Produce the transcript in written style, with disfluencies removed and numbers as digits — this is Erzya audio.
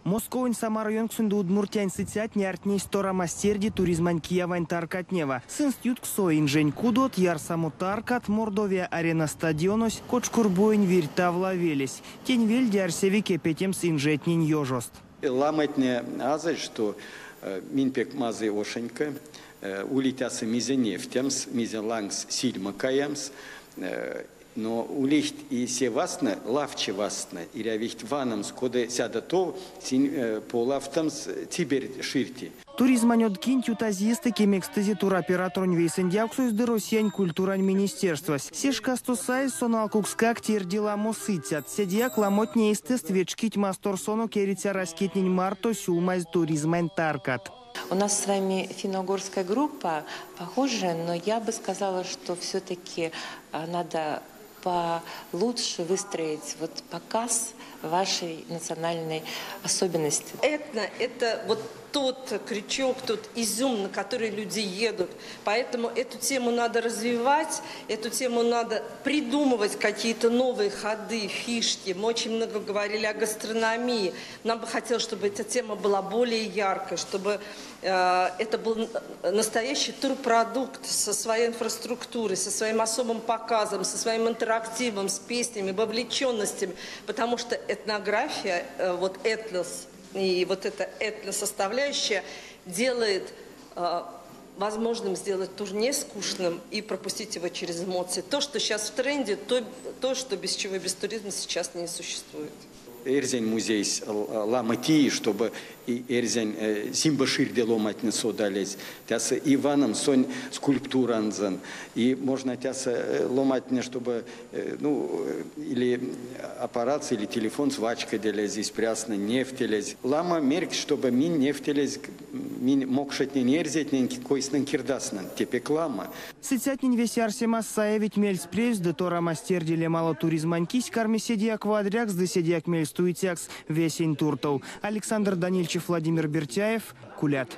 Московонь, Самара ёнксонь ды Удмуртиянь сыцятне ардтнесть Торамась терди туризмань киявань таркатнева. Сынст ютксо инжень кудот, ярсамо таркат, Мордовия Арена стадионось, Кочкурбуень Вирь Тавла велесь. Тень вельде арсеви кепетемс инжетнень ёжост. Ламотне азыть, што минь пек мазый ошонька, улить тесэ мезе невтемс, мезе лангс сельме каямс, но улить и се вастнэ, лавчи вастнэ, эрявить ваномс, кода сядо тов, сынь полавтомс циберь ширти. Туризмань од кинть ютазь иестэ кемекстызе туроператоронь вейсэндявксось ды Россиянь культурань министерствась. Се шкасто саезь сон алкукскак терди ламо сыцят. Седеяк ламотне эйстэст вечкить масторсонок эриця раськетнень марто сюлмазь туризмань таркат. У нас с вами финно-угорская группа похожая, но я бы сказала, что все-таки надо получше выстроить вот показ вашей национальной особенности. Этно – это вот тот крючок, тот изюм, на который люди едут. Поэтому эту тему надо развивать, эту тему надо придумывать какие-то новые ходы, фишки. Мы очень много говорили о гастрономии. Нам бы хотелось, чтобы эта тема была более яркой, чтобы это был настоящий турпродукт со своей инфраструктурой, со своим особым показом, со своим интерактивом, с песнями, вовлеченностями. Потому что этнография, вот этнос и вот эта этносоставляющая делает возможным сделать тур не скучным и пропустить его через эмоции. То, что сейчас в тренде, то, что без чего без туризма сейчас не существует. Эрзянь музейсь ламо теи, чтобы эрзянь зимба ширде ломантне содализь. Тесэ и ваномс сонь скульптуранзо, и можно тесэ ломантне, чтобы, ну, или аппарат, или телефон вачкоделезь, прясно невтелезь. Ламо мерькс, чтобы минь невтелезь, минь мокшотнень, эрзятнень, койтнень кирдатнень, те пек ламо. Сыцятнень весе арсемаст саевить мельс-превс ды Торамась терди лем ало туризмань кись карми седеяк вадрякс ды седеяк мельстуицякс весень туртов. Александр Данильчев, Владимир Бертяев, Кулят.